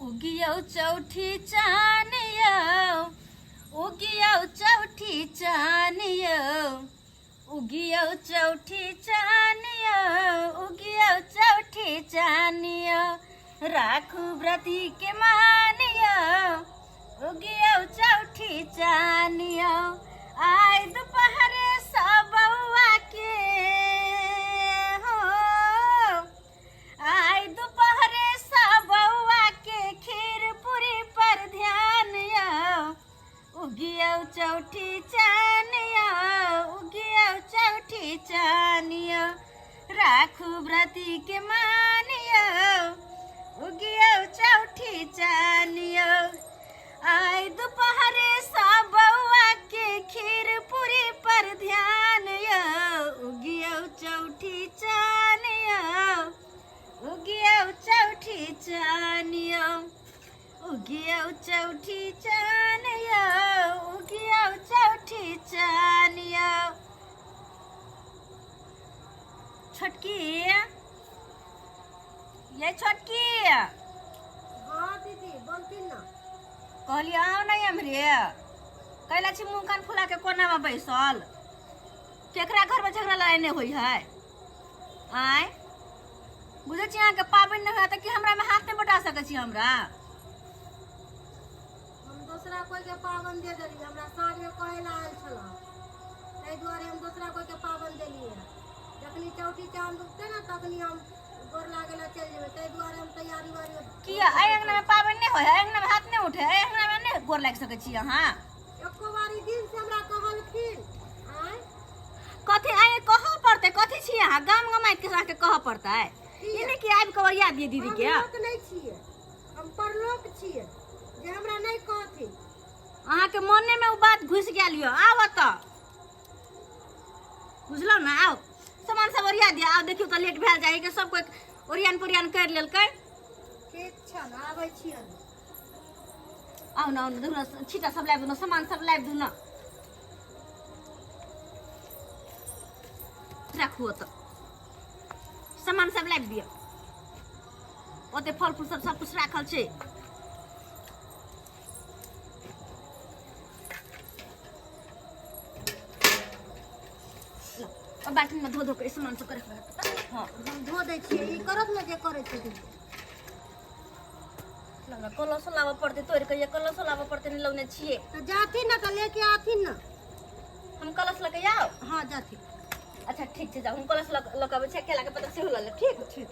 उगियौ चौठी चान यौ, उगियौ चौठी चान यौ, उगियौ चौठी चान यौ, उगियौ चौठी चान यौ, राखू व्रती के मान यौ, उगियौ चौठी चान यौ। आइ दुपहरे सब बौआ के हो, आइ दुपहरे सब बौआ के खीर पूरी पर ध्यान यौ, उगियौ चौठी चान यौ, उगियौ चौठी चान यौ, राखू व्रती के मान यौ, उगियौ चौठी चान यौ। आइ दुपहरे सब बौआ के खीर पूरी पर ध्यान यौ, उगियौ चौठी चान यौ, उगियौ चौठी चान यौ, उगियौ चौठी चान यौ, उगियौ चौठी चान यौ। छोटकी ये छोटकी। हाँ दीदी बोलथिन ना। कहलियै आउ ने एम्हरे, कैला छी मुँह कान फुला के कोना में बैसल? केकरा घर में झगड़ा लड़ाई नहीं होई है? आय बुझै छी अहाँके पाबनि नहि होय तऽ की हमरा में हाथ नहि बटा सकै छी हमरा? हम दोसरा कोई के पाबनि दे देलियै, हमरा साँझ में कहै लए आयल छलहुँ, ताहि दुआरे हम दोसरा कोई के पाबनि देलियै। जखनी चौठी चाँद उगतै ने तखनी हम गोर लागै लए चलि जेबै, ताहि दुआरे हम तैयारी उयारी। किया एहि अंगना में पाबनि नहि होय है? एहि अंगना में हाथ नहि उठे? एहि अंगना में नहि गोर लागि सकै छी अहाँ? एको बारी दिन से हमरा कहलखिन। आँय कथी आइ कहऽ पड़तै? कथी छी अहाँ गाम गमाइत के अहाँके कहऽ पड़तै? ई नहि कि आबि कऽ ओरिया दियै दीदी के। हम लोक नहि छियै, हम परलोक छियै जे हमरा नहि कहथिन। अहाँके मने में ओ बात घुसि गेल यऽ। आउ एतऽ, बुझलहुँ ने? आउ, सामान सब ओरिया दिअ। आउ, देखियौ तऽ लेट भेल जाइ के, सब कोइ ओरियान पोरियान करि लेलकै। ठीक छल, आबै छियै। आउ ने, आउ ने, देखू ने, छीटा सब लाबि दू ने, सामान सब लाबि दू ने। राखू ओतऽ, सामान सब लाबि दिअ। ओते फल फूल सब सब कुछ राखल छै। ल, बाल्टीन में धो धो के सामान सब रखबै। हाँ। हम धो दै छियै, ई करत ने जे करै छै दीदी। हमरा कलशो लाबऽ पड़तै तोड़ि कऽ, ये कलशो लाबऽ पड़तै, नहि लौने छियै। तऽ जाथिन ने तऽ लेके आथिन ने। हम कलश लऽ कऽ आउ? हाँ, जाथिन। अच्छा ठीक छै, जाउ, हम कलश लऽ लऽ कऽ अबै छियै, केलाके पत्ता सेहो लऽ लेब। ठीक ठीक।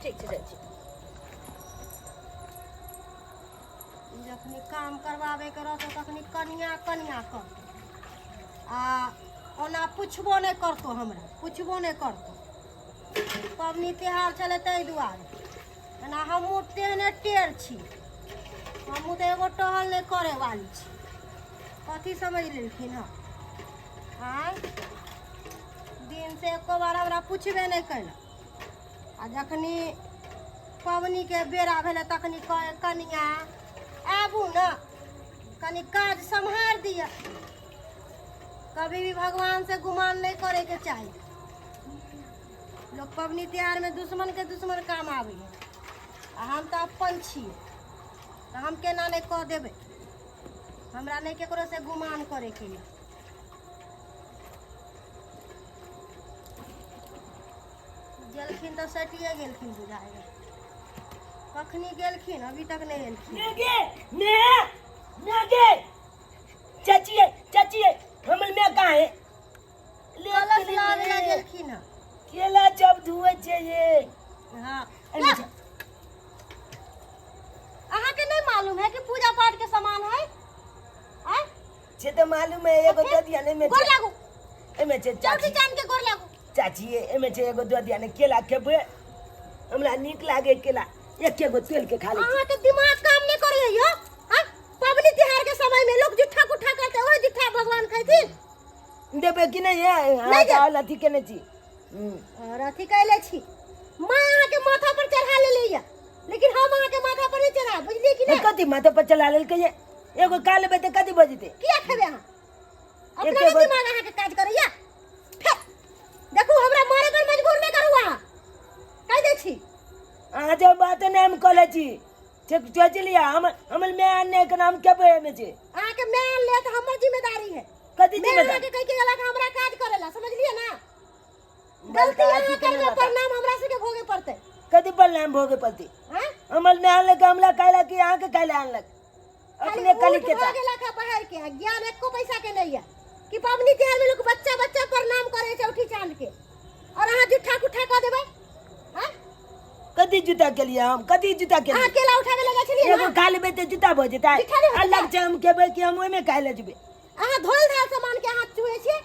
ठीक छै, जाइ छी। जखनी काम करवाबैके रहतौ तखनी कनिया कनिया करतौ, आ ओना पुछबो नहि करतौ, हमरा पुछबो नहि करतौ। पबनी तिहार छलै ताहि दुआरे, एना हमहूँ तेहने टेढ़ छी, हमहूँ तऽ एगो टहल नहि करे वाली छी। कथी समझि लेलखिन हँ? आँय, दिनसँ एको बार हमरा पुछबे नहि कयलक, आ जखनी पबनीके बेरा भेलै तखनी कहै कनिया आबू ने, कनि काज सम्हारि दिअ। कभी भी भगवान से गुमान नहि करैके चाही। लोक पबनी तिहारमे दुश्मनके दुश्मन काम आबैए, आ हम तऽ अपन छियै तऽ हम केना नहि कऽ देबै? हमरा नहि ककरो से गुमान करैके यऽ। गेलखिन तऽ सटिए गेलखिन बुझाइए। कखनी गेलखिन, अभी तक नहि एलखिन। नेगे ने नेगे चाची है, चाची है, हमर में कहाँ है? ले कलश चली लाबै लए ले। गेलखिन हँ। केला जब धुए छे ये। हाँ। एहिमे अहाँके नहि मालूम है कि पूजा पाठ के सामान है? आँय? से तऽ मालूम है, एगो दऽ दिया ने एहिमे। गोर लागू। एहिमे छै चौकी चाची। चान के गोर लागू। चाची, एहिमे छै एगो दऽ दिया ने, केला खेबै, हमरा नीक लागे केला, एके गो तेल के खा लै छी। अहाँके दिमाग काम नहि करैए यौ? हाँ, पबनी तिहार के समय में लोग जुट्ठा कुट्ठा करते, ओहे जुट्ठा भगवान खैथिन? देबै कि नहि? हे नहि अहाँ देब। तऽ अथी केने छी। और अथी कैले छी, माँ अहाँके माथा पर चढ़ा लेले या, लेकिन हम अहाँके माथा पर नहीं चढ़ा, बुझलिए कि नहीं? कथी माथा पर चढ़ा लेलकै? ये एगो खा लेबै तऽ कथी भऽ जेतै? किया खेबै अहाँ? अपना एके नहि गो- दिमाग अहाँके काज करैया। फे, देखू, हमरा मारे पर मजबूर नहि करू, अहाँ कहि दै छी। अहाँ जे बात नहि हम कऽ लै छी। ठीक सोच लिया हम हमर my आनने के नाम के बे में छे। अहाँके my आनले तऽ हमर जिम्मेदारी है। कथी मैं जिम्मेदारी? अहाँके कहि के गेलक हमरा काज करेला, समझलियै ना? गलती बड़का अहाँ अथी करबै, केने रहता। परिणाम हमरा सबके भोगे पड़तै। कथी परिणाम भोगे पड़तै? आँय? हमर my आनलक हमरा काल्हि कि अहाँके काल्हि आनलक? खाली अपने कली ऊँट के भऽ गेलक है बाहर के, आ ज्ञान एको पैसा के नहीं है कि पबनी तिहार में लोग बच्चा बच्चा प्रणाम करे चौठी चांद के, और अहाँ जुठा कुठा कऽ देबै। आँय? कथी जूता के लिए हम कथी जूता के अहाँ लिए? केला उठावे लगे छलियै एगो ना? खा लेबै तऽ जूता भऽ जेतै। जूठा नहि होतै। अलग छै हम खेबै कि हम ओहिमे खाय लए जेबै? अहाँ धोल धाल सामान के हाथ छुए छियै,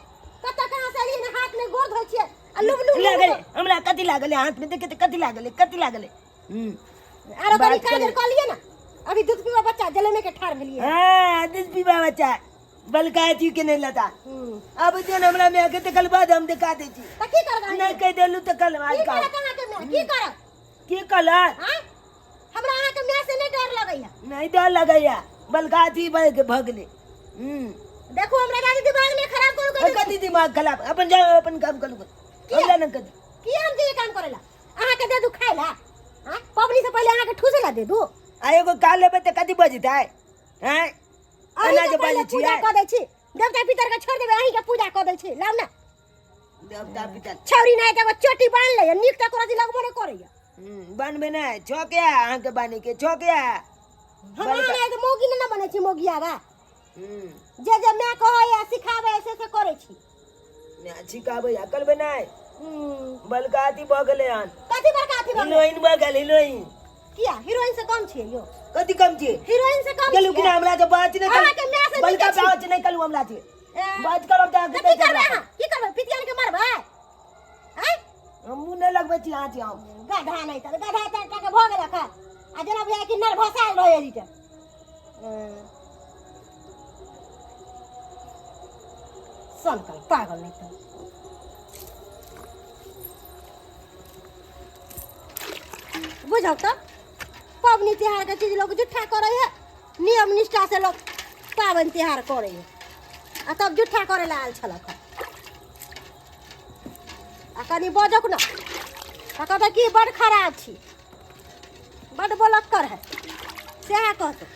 कतऽ कहाँ से एलियै ने, हाथ ने गोर धोइ छियै आ लुब लुब लुब लागल लुब। हमरा कथी लागल है हाथ में देखे तऽ कथी लागल है, कथी लागल है? आरो कनी बात काजर करे। कऽ लिअ ने, अभी दूध पीबा बच्चा जलेमे के ठाढ़ भेलियै। हाँ दूध पीबा बच्चा बलका अथी के नहीं लता। अब जे हमरा में आके तऽ कल बाद हम दिखा दै छी। तऽ की करब अहाँ? नहीं कहि देलू तऽ कल आज की का करत अहाँके माय? की करत? की कहलक? आँय? हमरा अहाँके माय से नहि डर लगैया। नहीं डर लगैया, बलका अथी भऽ गेलै। देखू हमरा दादी दिमाग नहि खराब करू कहि दै छी। कथी दिमाग खराब? अपन जाओ अपन काम करू, हमरा न कथी। की हम जे काम करेला? अहाँके दे दू खाय ला? आँय? पबनी से पहिले अहाँके ठूसे ला दे दू? आ एगो खा लेबै तऽ कथी बजतै? आँय? अहीं एना के जे पहिले बाजै पूजा छियै कऽ दै छी, देवता पितर के छोड़ि देबै, अहीं के पूजा कऽ दै छी। लाउ ने देवता पितर। छौरी नहि तऽ एगो चोटी बान्हि लैया, नीक तऽ कोनो चीज लगबो नहि करैया। बान्हबै नहि छौके अहाँके बान्हैके छौके। हमरा नहि तऽ मौगी नहि ने बनै छी मौगियावा। जे जे माय कहैया सिखाबैया से से करै छी। माय सिखाबैया करबै नहि। बड़का अथी भऽ गेलै हन। कथी बड़का अथी भऽ गेलै? हीरोइन भऽ गेल हीरोइन। किया हीरोइन से कम छियै यौ? कथी कम छियै? हीरोइन से कम गेलू कि छियै? ना हमरा से बात नहि करू। अहाँके माय से बड़का नीके छी। बात नहि करू हमरा से। ए, बात करब तऽ अहाँके तऽ की करबै अहाँ? की करबै? पितियान के मारबै? आँय? हम मुँह नहि लगबै छी अहाँ से हम। गधा नहि तऽ गधा चारि टा के भऽ गेलक हँ। आ जेना बुझाइ कि नर्भसायल रहै एहि टा। सनकल पागल नहि तऽ। बुझल तऽ पबनी तिहार के चीज लोग जुट्ठा करे है, नियम निष्ठा से लोग पाबनि तिहार करे है, आ तब जुट्ठा करे ला आयल छलक हँ। आ कनि बजक ने तऽ कहतै कि बड़ खराब छी, बड बोलक्कर है, सएह कहतै।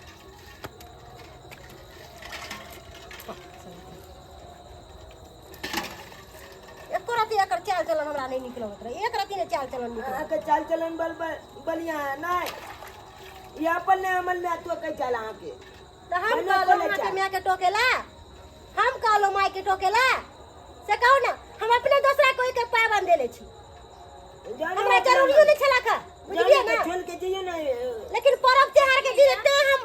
एको रति एकर चाल चलन हमरा नहि नीक लगैत रहै, एक रति नहि चाल चलन नीक लगैत। अहाँके चाल चलन बल बढ़िआँ है नहि? ई अपन नहि हमर माय टोकै छल अहाँके। तऽ हम बढ़िआँ कहलहुँ बोलै अहाँके छल। मायके टोकेला? हम कहलहुँ मायके टोकेला से कहू ने? हम अपने दोसरा कोई के पाबन देले छी। जानो हमरा अपना जरूरियो नहि छलक हँ, बुझलियै जानो ने? छोड़ के जइयो ने। लेकिन पर्व त्योहार के दिन एते हम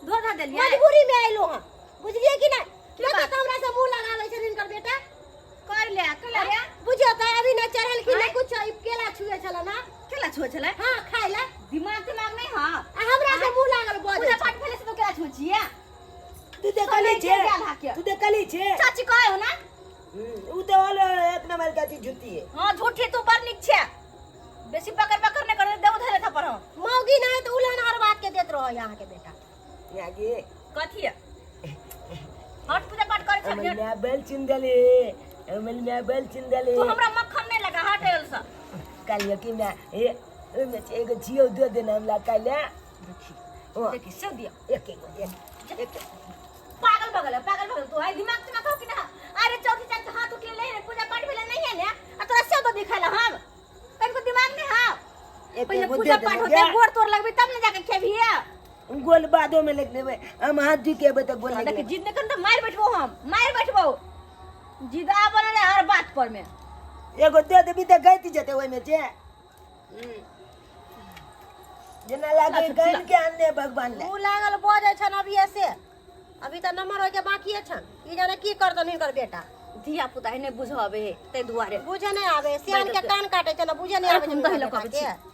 धो धा देलियै मजबूरी में अयलहुँ हँ, बुझलियै कि नहि? की बात? तऽ हमरा से मुँह लगाबै छथिन हिनकर बेटा। कर ले कर ले रे। बुझियौ तऽ अभी नहि चढ़लखिन आँय? नहि कुछ, ई केला छुए छल ना। केला छुए छलै? हाँ, खाय ला। दिमाग तिमाग नहीं हाँ? आ हमरा से मुँह लागल बजै पूजा छै। पाठ भेलै से तो केला छुए छियै? तू देखली समय छे? के गेल हा के। तू देखली छे? चाची कहै हो ना। उ तऽ होल एक नंबर के अथी झूठी है। हाँ झूठी तू बड़ नीक छे, बेसी पकड़ पकड़ नहीं कर देऊ धरे था पर हम। मौगी नहि तऽ उलहन हर बात के देत रहै अहाँके बेटा। आगे कथी है? हट पूजा पाठ करे हमर छलियै। माय बैल चिंदले, हमर माय बैल चिंदले। तू हमरा मक्खन नहीं लगा, हट एल से। काल्हि की माय ए ओहिमे से एगो जियो दे देना हमरा काल्हि। देखी ओ देखी से दिया। एक एगो एक एक। पागल भगल है, पागल भगल तू है, दिमाग तिमाग हो कि ना? अरे चौथी चांद के हाथ उठले नहीं है, पूजा पाठ भेले नहीं है ने, आ तोरा से तो दिखाला हम कनको दिमाग नहीं हा? एक पहिले एगो पूजा दे पाठ देना होते क्या? गोड़ तोड़ लगबे तब ने जाके खेबही। गोल बादो में लिख देबै, हम हाथ धो के एबै तऽ गोल लिख देख लेबै। जिद नहीं करन तो मार बैठबो, हम मार बैठबो, जिदा बनल है हर बात पर में। एगो दे देबी तऽ गैत जेतै ओहिमे जे जेना लागे अच्छा, गानि के आनने भगवान ले। मुँह लागल बजै छन अभिये से, अभी तऽ नम्बर होइके बाकिए छन, ई जाने की करतन हिनकर बेटा। धिया पुता है नहीं बुझाबे है तै दुआरे। बुझे नहि आबे, सियान के कान काटे छै ने, बुझे नहि आबे छै हम हिनकर दही लऽ बेटा कऽ के। आबै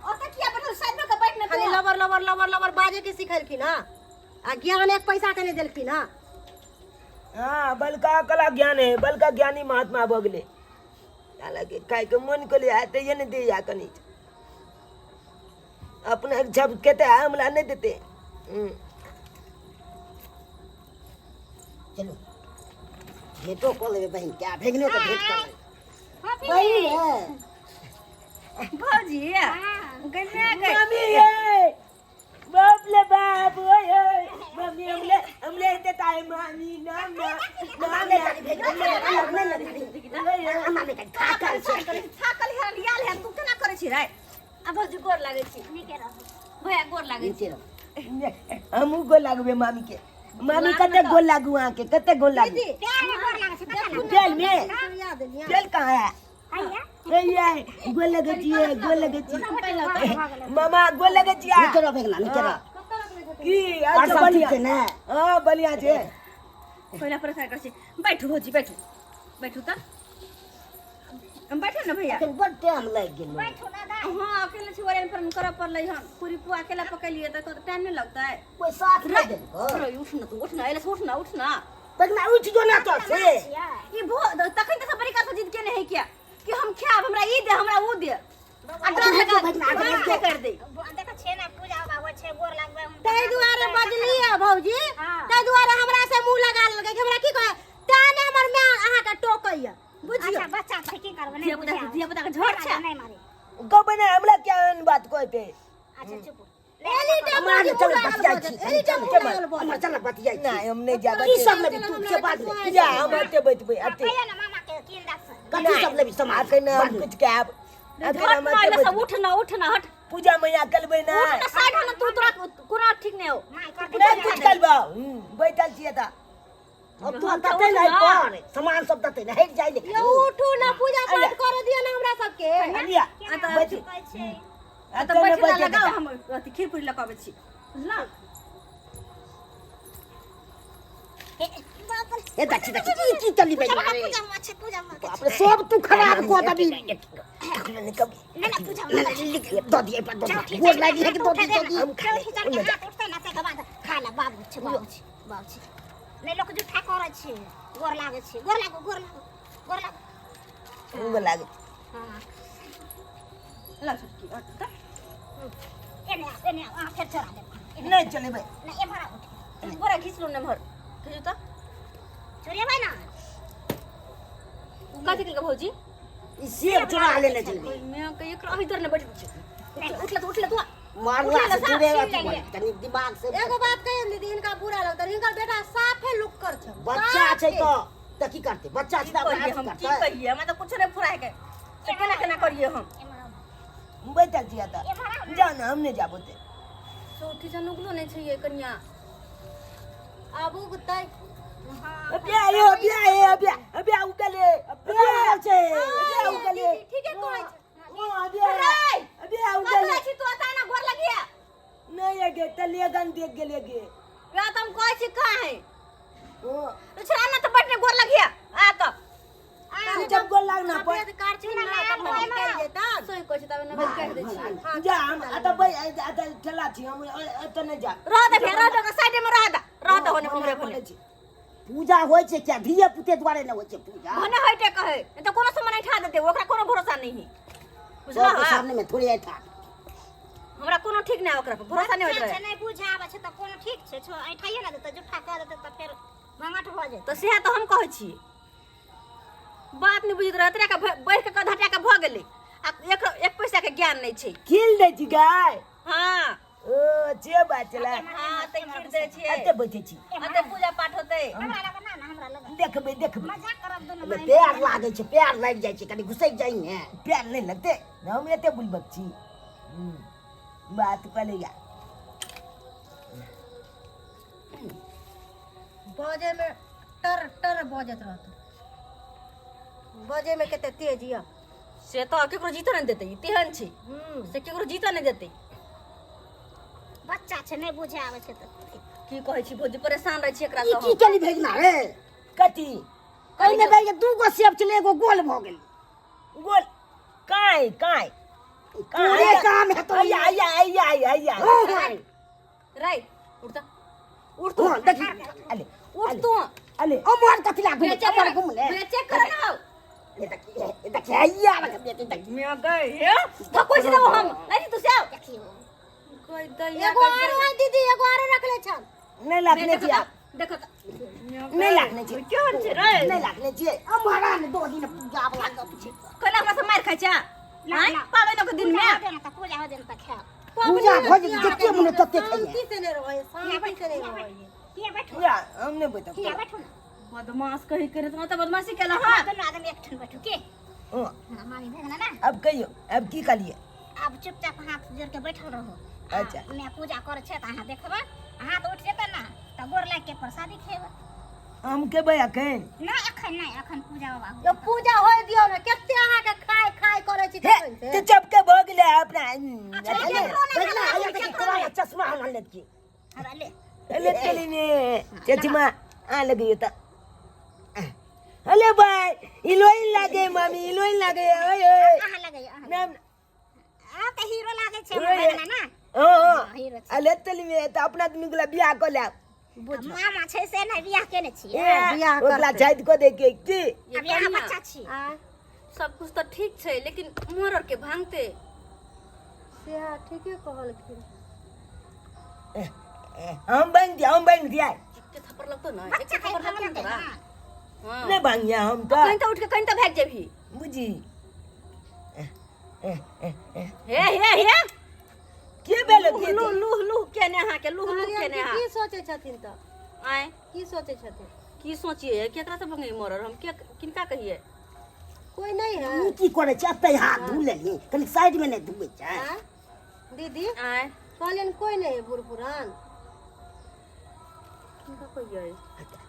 ओतऽ किया बैठल साइड में के बैठ ने खाली तू? लबर लबर लबर लबर बाजे के सिखेलखिन हँ, आ ज्ञान एक पैसा के नहि देलखिन हँ। हाँ बलका कला ज्ञान है, बलका ज्ञानी महात्मा भऽ गेलै। हालांकि खायके मन कऽ लिया तऽ ये नहि दैया कनि अपना जब खेतै हमरा नहि देतै। चलू भेंटो कऽ लेबै बहिन के, आ भेगनो के भेंट कऽ लेबै। बहिन है। भौजी गई गई। मम्मी ये बाप ले बाप, ओए ओए मम्मी, हमले हमले एते ताय मामी ना ना ना ना। थाकल थाकल हेरल याल है, तू केना करै छी रे? आ भौजी गोर लागै छी। नीके रहू। भैया गोर लागै छी। हमहूँ गोर लागबै मामी के। मामी कते गोर लागू अहाँके, कते गोर लागू? प्यार में गोर लागै छै पता ना। तेल में सुइया देलियै। तेल कहाँ है? हैया। हैया गोर लगै छियै, गोर लगै छियै मामा, गोर लगै छियै। नीचे रह भेगना, नीचे रह। की और अच्छा सब ठीक बढ़िया छै ने? हाँ बढ़िया छै। पहिला परेशान करै छी। बैठू भौजी, बैठू बैठू। तऽ हम बैठू ने भैया। एखन बड टाइम लागि गेल। बैठू ना दाइ। हाँ अकेले छी, ओरियान पर करऽ पड़लै हन। पूरी पुआ अकेला पकेलियै तऽ टाइम नहि लगतै? कोई साथ नहि देलको? रे उठ न तू, उठ न, एले से उठ न, उठ न। भेगना उठि जो ना तो से। ई भो तखन तऽ सब बड़ी काल से जिद केने है किया कि हम खायब, हमरा ई दे, हमरा ऊ दे, आ डर लगा भेगना, कर दे। देखो छे ना पूजा बाबा छे, गोर लागबै हम। ताहि दुआरे बजलियै भौजी। हाँ। ताहि दुआरे हमरा से मुँह लगा लेलकै कि हमरा की कहै, तें ने हमर माय अहाँके टोकैया, बुझियौ। अच्छा बच्चा छै, की करबै, नहि धिया पुता बुझै। धिया पुता के झोर छै। नहि मारे। कहबै ने हमरा क्या एहन बात कहते। अच्छा चुप। एनी टाइम हमरा भौजी चल मुँह लागल बतियाइ भऽ छी। जायत, एनी टाइम मुँह लागल भऽ हमर जायत। चल बतियाइ छी। नहीं हम नहीं जाबै। की सब लेबी तू से बाद में? जा हम एते बैठबै एते। कहियो ना मामा के कीन दस। कथी सब लेबी सामान? अखन हम कुछ खायब, अखन हट हम न एते एले से बैठबै। उठ न, उठ न, हट। पूजा मैया करबै ना? उठ न, साइड हो न तू, तोरा कोना ठीक नहि हो। माय कर। नहीं कुछ करबौ, बैठल छियै तऽ। अब तू तते नहीं पर सामान सब तते नहीं हट जाय ले। यौ उठू ना, पूजा पाठ करे दियौ ना हमरा सबके। लिया आ तऽ बैठू। कहै छै। आ तऽ एते बैठ नहि लगाओ, बैठे। हम अथी खीर पूरी लऽ कऽ अबै छी, बुझलहुँ? बाप रे। ए देखी देखी, ई की चली पूजा भेगना रे? पूजा में छै, पूजा में। बाप रे, सब तू खराब कऽ देबी। कखनो नहि कभी। ना ना पूजा में। दऽ दिए पर, दऽ दिए, गोर लागि है कि दऽ दिए, दऽ दिए। हम खा चौथी चढ़ के हाथ उठतै ना, ताहिके बाद खा ले। बाबू छै, बाबू छै, बाबू छै। नहि लोक जूठा करै छै। गोर लागै छै, गोर लागू, गोर लागू, गोर लागू। गोर लागै। हाँ। ला छोटकी, हट तऽ। एने आउ, एने आउ, अहाँ फेर चोरा देब। नहीं चलेबै। नहि एम्हर आउ। गोरा घीच लू नम्हर, घीचू तऽ। चोरेबै ना। कथी केलकै भौजी? ई सेब चोरा लेने चलबी। ओहिमे के एकरा अभी इधर ने बैठ छै। उठले तऽ, उठले तू। मारला से तूरे अथी भऽ तनी दिमाग से। एगो बात कहियौ दीदी, हिनका बुरा लगतै, हिनकर बेटा साफे लुक्कर छै। बच्चा छै तऽ की करतै? बच्चा छै की तऽ अपना करियै हाथ हम? की करतै। कहियै? हमरा तऽ कुछो नहि फुराय के, से केना केना करियै हम? एम्हर आउ। बैठल छियै तऽ। एम्हर आउ ना। जाउ ने, हम नहि जाब ओते। चौथी जन उगलो नहि छै ये कनिया। आब उगतै। अबे ये अबे ये अबे अबे उगले, अबे छै। अबे उगले। दीदी ठीके कहै छै। ओ अबे रे अबे कतऽ उगले। छी तू? एतऽ ना गोर लगिया। नहीं गे, तलिए गन देख गेले गे। वएह तऽ हम कहै छी, कहाँ है? ओ तो छड़ा ना तऽ बैठने गोर लगिया आ तऽ। तू जब गोर लागना पर सफेद कारथिन ना तब ने निकलि जेतन। सोई कहै छी तब ने काटि दै छी। जा हम अतऽ बै अतऽ ठेला छी, हम एतऽ नहि जा। रह दे भैया, रह दे, ओकरा साइडे में रह दे, रह दे होने उम्हरे भने। पूजा होइ छै क्या? धिये पुते दुआरे ने होइ छै पूजा। भने हटे कहै नहीं तऽ कोनो सामान ऐठा देतै, ओकरा कोनो भरोसा नहीं है, बुझलह? सबके सामने में थोड़े ऐठा। हमरा कोनो ठीक नहि, ओकरा पर भरोसा नहि होइत बच्चा रहे। छै, नहि बुझे आबै छै तऽ कोनो ठीक छै, छो ऐठाइए ने देतै, जूठा कऽ देतै तऽ फेर भंगठ भऽ जेतै। तऽ सएह तऽ हम कहै छी, बात नहि बुझैत रहत के बढ़ि के घटा के भऽ गेलै आ एक एक पैसा के ज्ञान नहि छै। खील दै छी गाय। हाँ। ओ जे बात छलै। हाँ तऽ खीर दै छियै। एते बैठे छी। एते पूजा पाठ होतै। हमरा लग ना ना, हमरा लग। देखबै देखबै। मजाक करब दुनू अबे भाई। प्यार लागै छै, प्यार लागि जाइ छै, कनि घुसकि जाइ ने। प्यार नहि लगतै? हम एते बुलबक छी। बात कऽ बजै में टर टर बजैत रहतौ, बजै में कते तेज यऽ। से तऽ केकरो जीतो नहि देतै, ई तेहन छै। से केकरो जीतो नहि देतै। बच्चा छै, नहि बुझे आबै छै तऽ की कहै छी भौजी, परेशान रहै छी एकरा ई सँ की हम। केली भेगना रे? कथी? एहिमे भेग दू गो सेब छलै, एगो गोल भऽ गेल। गोल काय काय? तोरे काम हेतौ। आया आया आया आया आया। हाँ, रे उठ तऽ, उठ तू। हाँ, देखी। अले उठ तू। अले अमर कथी ला घुमे? भैया चेक अमर कर, घुमले। भैया चेक कर ना। ये देखी, ये देखी, हैया रख दे, देखी। मियां गए हे थको छी हम नहीं तू से देखियौ। कोई दैया। एगो आरो है दीदी, एगो आरो रखले छन। नहि लागने छियै। देख। नहि लागने छियै। केहन छै रे? नहि लागने छियै। अमरा ने दो दिन पूजा वाला गप छै। कहला हमरा से मार खाइ छै। आँय पाबनि के दिन में पूजा हो जेना तऽ पूजा हो जेना तऽ खायब पूजा भऽ जेतै जते मन तते खाइए शांति से नहि रहै शांति से नहि रहै किया बैठू या हम नहि बैठब किया बैठू ना बदमाश कही करे तो बदमाशी केला हां दुनू आदमी एकठाम बैठू के हँ, हाँ मामी भेल ना अब कहियो अब की कहलिए आब चुपचाप हाथ जोड़ के बैठल रहू आ, अच्छा। मैं पूजा करै छै तऽ अहाँ देखबै हाथ उठि जेतै ने तऽ गोर लागि के प्रसादी खेबै हम खेबै अखन नहि एखन नहि एखन पूजा बाबा जब पूजा होय दियौ ने कते अहाँके खाय खाय करै छी हे तखन से तू चपके भऽ गेलै अपना बैठना आइए देखी तोरा चश्मा हम आनले छी हमरा ले ले चली ने चश्मा आ लगी त अले भाई इलोइन लागे मामी इलोइन लागे ओए ओए अहाँ लगैयो अहाँ नाम आ तऽ हीरो लागै छै ओए। हमर भगना ना हां हां हीरो छै अले चली में त अपना आदमी गुला बियाह क लेब आ मामा छै से नहि बियाह केने छियै ए, बियाह ओकरा करतै। जाइत को देखे की अभी अहाँ बच्चा छी आ सब कुछ तो ठीक छै लेकिन मोर और के भांगते सेहा ठीके कहलखिन हम भांग दिया हम भांग दिया के थप्पड़ लगतो ना एक बच्चा थप्पड़ के लगतो ना भांगते तोरा ना हां नहीं भांगिया हम तो कहीं तो उठ के कहीं तो भाग जेबही बुझी हे हे हे के भेलो के लूह लूह लूह केने अहाँ के लूह लूह केने अहाँ की सोचै छथिन तऽ आय की सोचै छथिन की सोचिए केकरा से भंगे मरल हम के किनका कहिए कोई नहीं है तू की करै छै एते हाथ धू लेलही कनि साइड मे नहि धुबै छै आँय? दीदी आय कहलियनि कोई नहीं है बूढ़ पुरान किनका कहिए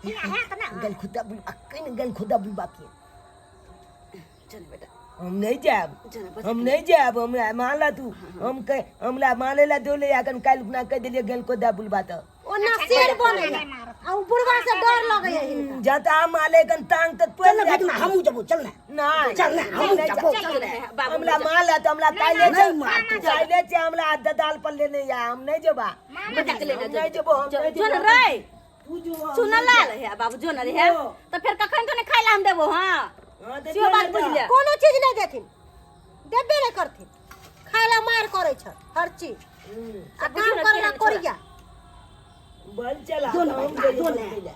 हियाँ हैत ना गल खुदा बुलबा कहीं गल खुदा बुलबा के चल बेटा हम नहीं जाब चल बस हम नहीं जाब हमरा मानला तू हम कह हमरा माने ला दोले अखन काल्हि अपना कह देलिए गल खुदा बुलबा तो ओना शेर बनैया आ उ बुढ़वा से डर लगैया हिनका जाता हम माले कन तांग त चल ना भगना हमहूँ जबो चल ना नहीं चल ना हमहूँ जबो चल रे बाबू हमरा माल है तो हमरा काल्हि नहीं मार तू। काल्हि छै हमरा ददाल पर लेने या हम नहीं जेबा बेटा के लेने हम नहीं जेबो हम नहीं जो जेबो रे तू जो चुना लाल है बाबू जो न रे है तो फिर कखन तो नहीं खाइ ला हम देबो हां हां तो सेहो बात बुझ ले कोनो चीज नहीं देथिन देबे नहीं करथिन खाय ला मार करै छन हर चीज आ बुझियौ काम ने करे ला केहन छोड़ा। कोरिया बल चला जो ना हम भाई, जइयो जो ना। पहिले।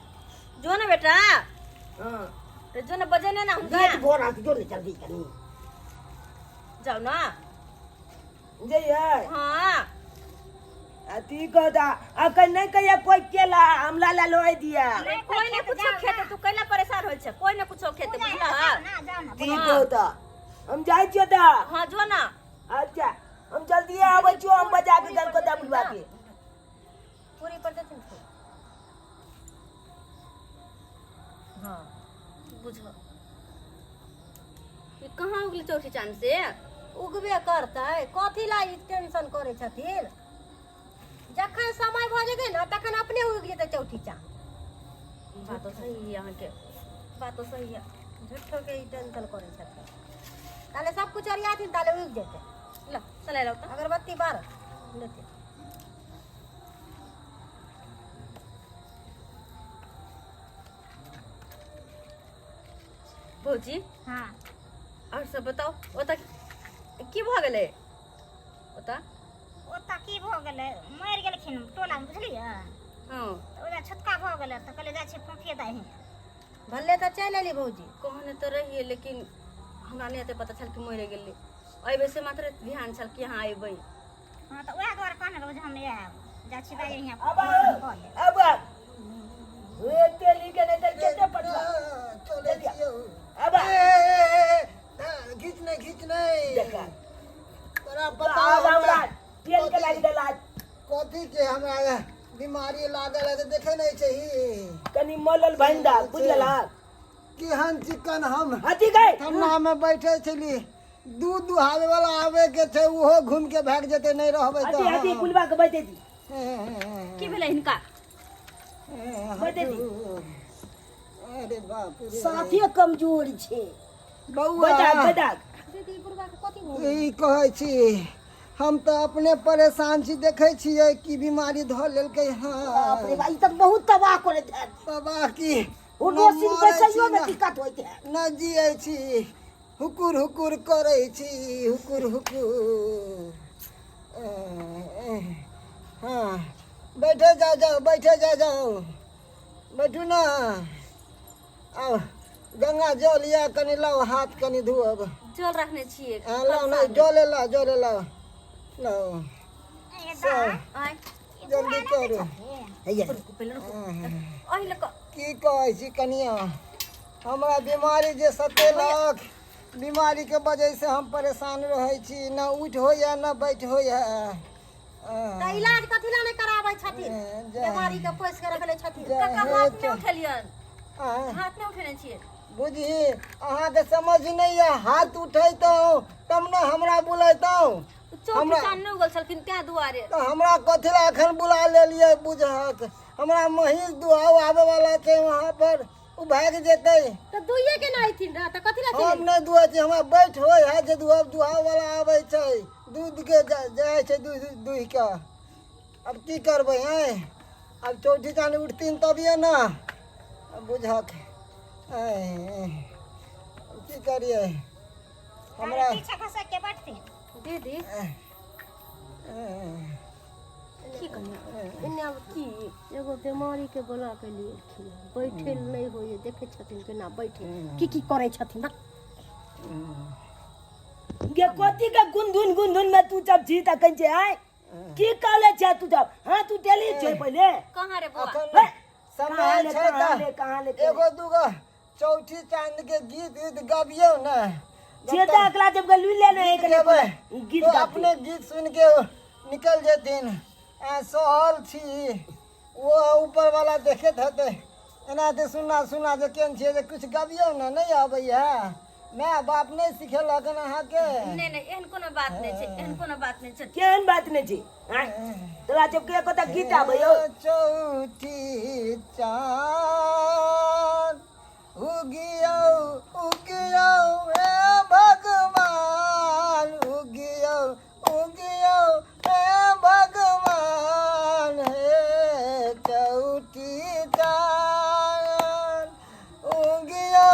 जो न बेटा हां तो जो न बजे ने ना हुनका लेट भऽ रहल छै, जो ने जल्दी कनि जाओ ना जइयै हां अथी कहता अखन नहीं कहिया कोई केला हमला ला लोई दिया कोई ने कुछो खेते तू कैला परेशान होय छै कोई ने कुछो खेते बुझला ना जाओ ना ठीक होता हम जाइ छियो ता हां जो ना अच्छा हम जल्दी आबै छियो हम बजा के गल को दा बुलवा के पूरी पर देथिन खूब। हाँ बुझो ये कहाँ उगली चौथी चांद से उगबे करतै कथी ला ई टेंशन करै छथिन जखन समय भऽ जेतै ने तखन अपने उगि जेतै चौठी चाँद बात तो सही है अहाँ के बात तो सही है झूठो के ई टेंशन करै छथिन ताले सब कुछ अरियाथिन ताले उगि जेतै ला चला लाओ तो अगरबत्ती बार लेते भौजी हाँ और सब बताओ ओतऽ की भऽ गेलै ओतऽ ओतऽ की भऽ गेलै मरि गेलखिन टोलामे बुझलियै हँ तऽ ओहिमे छुतका भऽ गेलै तऽ कहलियै जाइ छी फोफिए दाइ हियाँ भले तऽ चलि एली भौजी कहने तऽ रहियै लेकिन हमरा नहि एते पता छल कि मरि गेलै अयबै से मात्र ध्यान छल कि अहाँ अयबै हँ तऽ उएह दुआरे कहने रहौ जे हम नहि आयब जाइ छी दाइ हियाँ अब आओ, कऽ लेब अब आओ। ए, तेली के नहीं तो केते पटवा चलै छियौ। अब आ। ए, ए, ए, ए, घीच नहि घीच नहि देखा तोरा तो पता अब हमरा हमरा तेल के लागि देला कथी के हमरा बीमारी लागल है तऽ देखै नहि छही कनी मलल भंडा बुझलला केहन चिकन हम हथी गए ठंडा में बैठे छली दूध दुहावे वाला आवे के छै ओहो घूम के भाग जेतै नहि रहबै हथी तऽ हथी बुलवा के बैठे दी की भेलै हिनका बैठे दी अरे बाप रे साफे कमजोर छै बौआ बैठा बैठा दीदी बुढ़वा के कथी भऽ गेल ई कहै छी हम तऽ अपने परेशान छी देखै छियै कि बीमारी धऽ लेलकै हँ बाप रे बा ई तऽ बहुत तबाह करैत हैत तबाह की ओ न डोसिन मरै छी, बैसैयो मे न- दिक्कत होइत हैत न जियै छी हुकुर हुकुर करै छी हुकुर हुकुर हँ बैठे जाओ जाओ बैठे जाओ जाओ बैठू ने आउ गंगा जल यऽ कनि लाउ हाथ कनि धोअब जल रखने छियै। लाउ ने जल, लाउ जल, लाउ लाउ सब। आँय। जल्दी करू। हैया। रुकू, पहिले रुकू, एहि लऽ कऽ। की कहै छी कनिया, हमरा बीमारी जे सतेलक, बीमारी के वजह से हम परेशान रहै छी, न उठि होइए न बैठ होइए। तऽ इलाज कथी लए नहि कराबै छथिन? बीमारी के पोसि के रखले छथिन। काका, हाथ नहि उठेलियन? हाथ नहि उठेने छियै? बुझी अहाँके समझ नहि यऽ, हाथ उठैतहुँ तब ने हमरा बुलैतहुँ। चौकी चान नहि उगल छलखिन तें दुआरे। तऽ हमरा कथी लए एखन बुला लेलियै? बुझहक हमरा महींस दुहाउ आबै वाला छै वहाँ पर, ओ भागि जेतै। तऽ दुइये के नहि अयथिन रहऽ तऽ कथी लए? हम नहि दुहै छी, हमरा बैठ होइ है जे दुहब। दुहाव वाला आबै छै, दूध के जाइ छै दूध दुहि कऽ। आब की करबै? आँय, आब चौठी चाँद उठथिन तभिए ने। आब बुझहक आँय, आब की करियै हमरा? पीछा घसक के बैठथिन दीदी। की कहियै? एने आब की एगो बीमारी के बोला के लिए एलखिन, बैठे लए नहि होइए, देखै छथिन केना बैठे की की करै छथिन, बक। गे, कथी के गुनधुन गुनधुन में तू सब छी तखन छै? आय, की कहले छै तू सब? हाँ, तू टेली छै पहिले। कहाँ रे बौआ? अखन हे, समय कहाँ ले छै कहाँ ले तऽ कहाँ ले एगो दूगो चौठी चांद के गीत उत गबियौ ने। जे तऽ अगला जब गलू ले ने गीत कने गेबै गीत तो गाते। अपने गीत सुन के निकल जेथिन। आ सहल छी, वो ऊपर वाला देखैत हेतै एना ते सुना सुना जे केहन छियै, जे किछु गबियौ ने, नहि अबैया? माय बाप नहि सिखेलक हन अहाँके? नहि नहि, एहन कोनो बात नहि छै, एहन कोनो बात नहि छै। केहन बात नहि छै? आँय, तोरा सबके एको गीत आबै हौ? चौठी चाँद उगियौ उगियौ हे भगवान, उगियौ उगियौ हे भगवान, हे चौठी चाँद उगियौ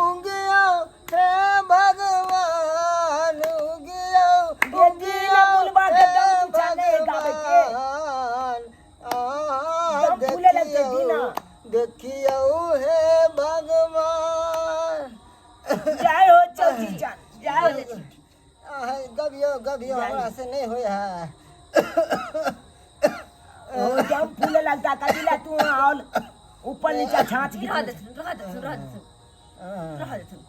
उगियौ हे भगवान, उगियौ बेटी ने बुलबा के दम पूछा नहि गाबै के। भगवान आ दम फूले लगतै दीना। देखियौ हे भगवान। जय हो चौथी चाँद, जय हो। आह, गबियौ गबियौ, हमरा से नहि होइ है। ओ दम फूले लगता, कथी ला तू आउल ऊपर नीचा छाँच रह गिर देथुन, रह देथुन, रह देथुन, रह देथुन।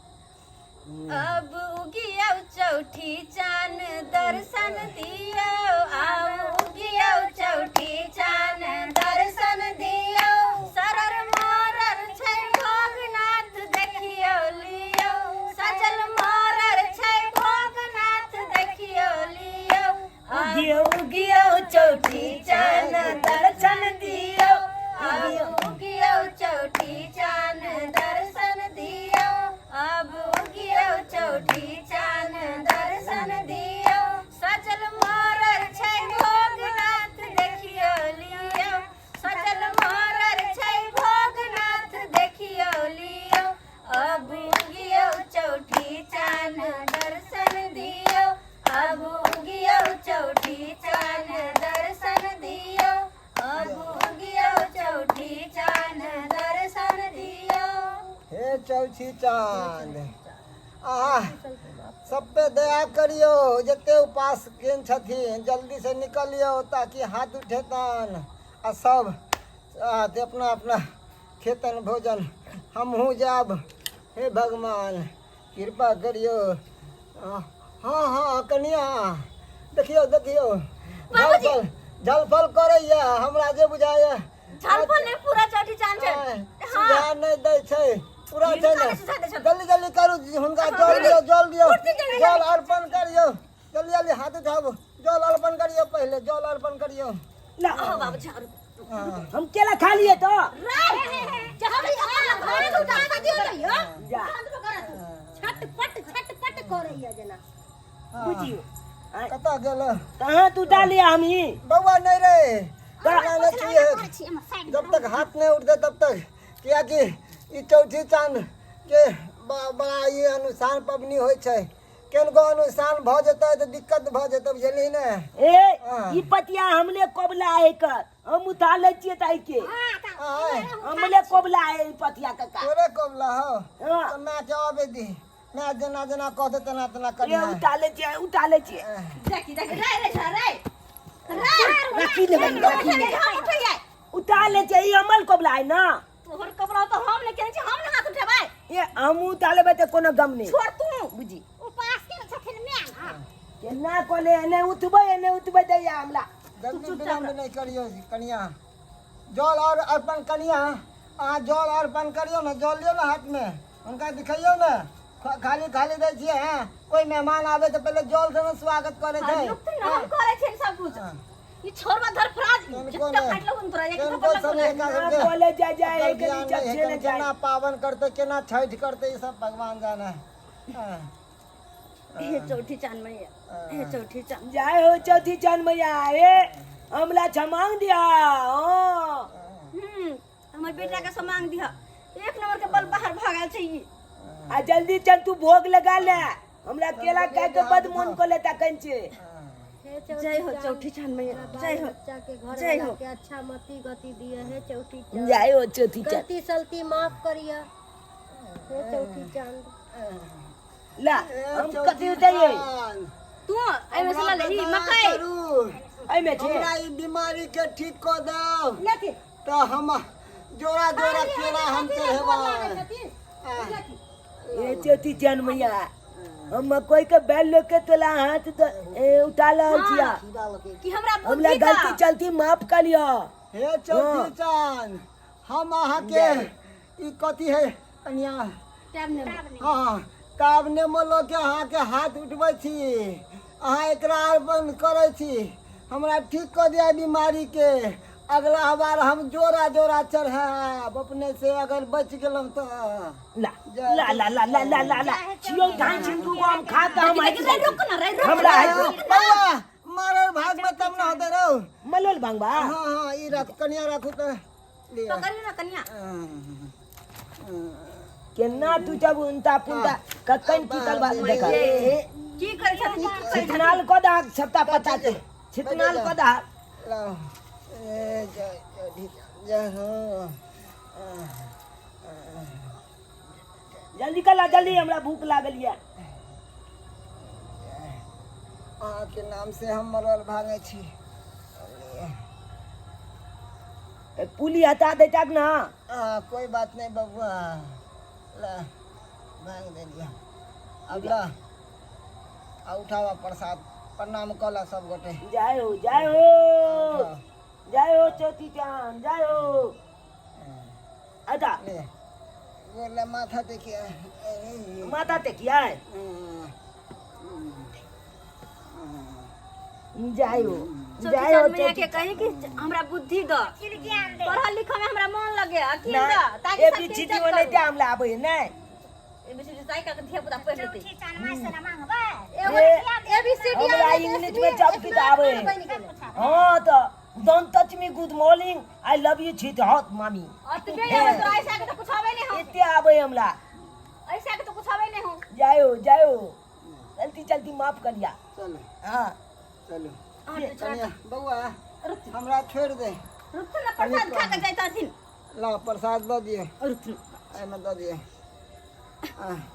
अब उगियौ चौठी चान दर्शन दियौ, आब उगियौ चौठी चान दर्शन दियौ, सरर मरर छै भोगनाथ देखियौ लियौ, सजल मरर छै भोगनाथ देखियौ लियौ। उगियो उगियो चौथी चान दर्शन दियो। अब उगियौ चौठी चान दर्शन दियौ, अब उगियौ चौठी चान दर्शन दियौ, सजल मरर छै भोगनाथ देखियौ लियौ, सजल मरर छै भोगनाथ देखियौ लियौ। अब उगियौ चौठी चान दर्शन दियौ, अब उगियौ चौठी चान दर्शन दियौ, अब उगियौ चौठी चान दर्शन दियौ। हे चौथी चाँद, आह सब पे दया करियौ, जते उपास केन छथिन जल्दी से निकलियौ ताकि हाथ उठेतन आ सब ते अपना अपना खेतन भोजन। हमहूँ जायब। हे भगवान, कृपा करियौ। हाँ हाँ कनिया, देखियौ देखियौ, झलफल झलफल करैया हमरा जे बुझाइया। झलफल नहि, पूरा चौठी चाँद छै। सुझाव नहि दै छै, पूरा छै हिनका ने। नहि सुझाव दै छै। जल्दी जल्दी करू, हुनका जल दियौ, जल दियौ, जल अर्पण करियौ, जल्दी जल्दी हाथ उठाबू, जल अर्पण करियौ, पहिले जल अर्पण करियौ। ना। अहो बाबू झाड़ू। हम केला खा लिए तो जा। छटपट छटपट करैया जेना। बुझियो आँय, कतऽ गेल? कहाँ तू डालिया हम ही? बौआ, नहि रे, हमरा नहि छुए। करै छी हमर साइड। जब तक हाथ नहीं उठते तब तक, कियाकि ई चौठी चाँद के बड़ा ई अनुष्ठान पबनी होइ छै, केनको अनुष्ठान भऽ जेतै तऽ दिक्कत भऽ जेतै, बुझलिही ने? ए। हाँ। ई पतिया हमले कबला है कर, हम उठा लै छियै ताई के। आय। हमले कबला है ई पतिया काका। तोरे कबला हौ? हाँ। तऽ माय के आबे दी। मैं जेना जेना कहते तेना तेना ये करिया उताले छियै, उताले छियै। देखी देखी रे रे छा रे रे राखी लेबै, राखी लेबै। हम उठैयै। उताले छियै, ई अमल कबला है ना। तोहर कपड़ा तो हम ने केने छी, हम ने हाथ उठेबै। ये हम उतालेबै तऽ कोनो गम नहि। छोड़ तू। बुझी। उपास केने छथिन माय ना। केना कोने एने उठबै, एने उठबै दैया हमरा। जल्दी विलम्ब नहीं करियो कनिया, जल और अर्पण कनिया, अहाँ जल अर्पण करियो ने, जल लियो ने हाथ में, हुनका दिखैयो ने। खाली खाली दै छियै हैं, कोई मेहमान आवे तऽ पहिले जल से ने स्वागत करै छै। रुक तू, हम करै छियै सब कुछ। हाँ। ई छोड़वा धरफराज किनको जत्ता नहि। फाटलो हुन तोरा एक किनको थप्पड़ सब लगो। एका ना सबके बोले जा जा एकर एक ज्ञान नीचा नहि है, चले जाए। केना पावन करतै, केना छठि करतै, ई सब भगवान जाने। हाँ। हे चौथी चांद मैया, हे चौथी चांद। जय हो चौथी चांद मैया, हे हमला छमांग दिया। हाँ। हमर बेटा के समांग दिह, एक नंबर के बल बाहर भागल छै ई। आ जल्दी चल तू भोग लगा ले, हमरा केला खाय के बद मन को लेता कंचे। जय हो चौथी चांद मैया, जय हो। बच्चा के घर जय वाला हो। के अच्छा मति गति दिए हे चौथी चांद। जय हो चौथी चांद। गलती सलती माफ करिए हे चौथी चांद। ला ए, हम चौथी कथी उठाइए? चांद, तू एमे से हमरा ले पे लेही दया मकई। करू। एमे छे। हमरा ई बीमारी के ठीक कऽ दौ लेथिन तऽ हम जोड़ा जोड़ा केला हम चढ़ेबै। ए चौथी चांद मैया, हम मकई के बैल लोग के तोला हाथ ए, उठा रहल छिया। कि हमरा हमरा बुद्धि गलती द। चलती माफ कर लियो। हे चौथी चांद, हम अहाँके ई कथी है कनिया? हाँ, ताब नेमो लऽ के अहाँके हाथ उठबै छी, अहाँ एकरा अर्पण करै छी, हमरा ठीक कऽ दिअ बीमारी के। अगला बार हम जोड़ा जोड़ा चढ़ायब अपने से, अगर बचि गेलहुँ तऽ। ला ला ला ला ला ला ला ला छियो धान छिन दू गो हम खा के हम लेकिन रे रुक ना रे, रुक। हमरा ना, है। रुक ना। बौआ, मारल भागमे तब ने होतै रौ। मलोल भांगबा। हाँ हाँ, ई रख कनिया, राखू तऽ लिअ। पकड़ियो ना कनिया। केना तू जब उनता पुनता कखन की करबा देखा। की करै छथिन, की करै छथिन? छितनाल कऽ दहक छत्ता पत्ता के, छितनाल कऽ दहक। लाओ। ए जय चौथी चांद, जय हो। जल्दी कर ला जल्दी, हमरा भूख लागल ये। अहाँके नाम से हम मरल भागै छी। ए, पुली हटा देताक ना। कोई बात नहीं बबुआ, ला भांग देलियै। अब ला आ उठावा प्रसाद, प्रणाम कऽ ला सब गोटे। जय हो, जय हो, जय हो चौथी चांद, जय हो। अच्छा ले बोले माथा देखिए। माता टेकिया है। जय हो, चौथी जय हो चांद मैया चौथी। के कही कि हमरा बुद्धि द, ज्ञान दे। पढ़ल लिखल में हमरा मन लगे, अकिल ना द, ताकि ए सबके बी सी इज्जत डी ओनाहिते करू। हमरा आबै है नहि। ए बी सी डी ताहि के धिया पुता पढ़ि लेतै। चौथी चांद माय से ना मांगबै। ए, ए बी सी डी। हमरा इंग्लिश में सब किताब आबै है। हाँ तऽ don't touch me, good morning, I love you, छित हॉट मामी। अतबे आबै तोरा, ऐसा के तो कुछ आबै नहीं हो। एते आबै हमरा। ऐसा के तो कुछ आबै नहीं हो। जय हो, जय हो, गलती चलती माफ कर लिया। चलू। हाँ। चलू और तो कनिया, बौआ हमरा छोड़ि दे। रुक ना, प्रसाद खा के जाइत हथिन। ला प्रसाद दऽ दिअ। रुक ना। एहिमे दऽ दिअ।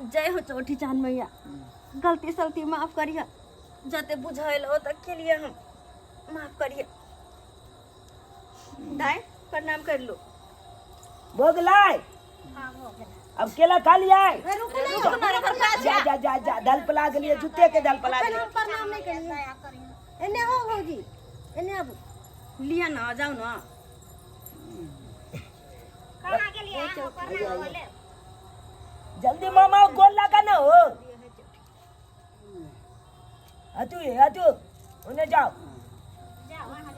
जय हो चौथी चांद मैया, गलती सलती माफ करिह, जते बुझाइल हो तक के लिए हम माफ करिह। दाई प्रणाम कर लो। भोग लाय। हाँ, हो गेल। अब केला खा लिया है। रुक रुक ना रे प्रसाद। जा जा जा जा, दल पला के लिए, जूते के दल पला के लिए। हम प्रणाम नहीं करिए। दया करियो। एने हो भौजी, एने आबू। लिया ना, जाओ ना। कहाँ गेलियै अहाँ? प्रणाम हो ले। जल्दी मामा गोल लगा ना हो। हटू ये हटू, उन्हें जाओ। जाओ अहाँ।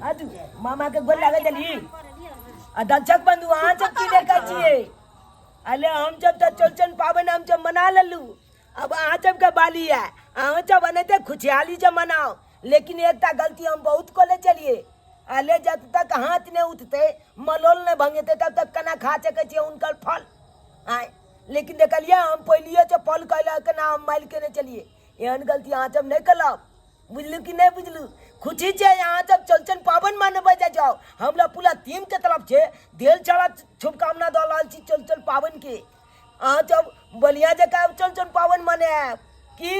हटू, मामा के गोल लगा जल्दी। कर दियौ ना। आ दर्शक बंधु, अहाँ सब की देखै छियै? अले हम जब तऽ चौरचन पाबनि हम जब मना लेलू, अब अहाँ सबके बाली है, अहाँ सब एनाहिते खुशहाली से मनाओ। लेकिन एकटा गलती हम बहुत कऽ चलिए। अले जब तक हाथ नहि उठतै, मलोल नहि भंगेतै, तब तक केना खा सकै छियै हुनकर फल आँय? लेकिन देखलियै हम पहिलिए से फल कहलक केना हम मारि केने चलिए। एहन गलती अहाँ सब नहि कलब, बुझलू कि नहि बुझलू? खुशी छै अहाँ सब चौरचन पाबनि मनबै जाइ जाओ। हमरा पूरा टीम के तरफ से ढेर सारा शुभकामना दऽ रहल छी चौरचन पाबनि के। अहाँ सब बढ़िया जकाँ चौरचन पाबनि मनायब की।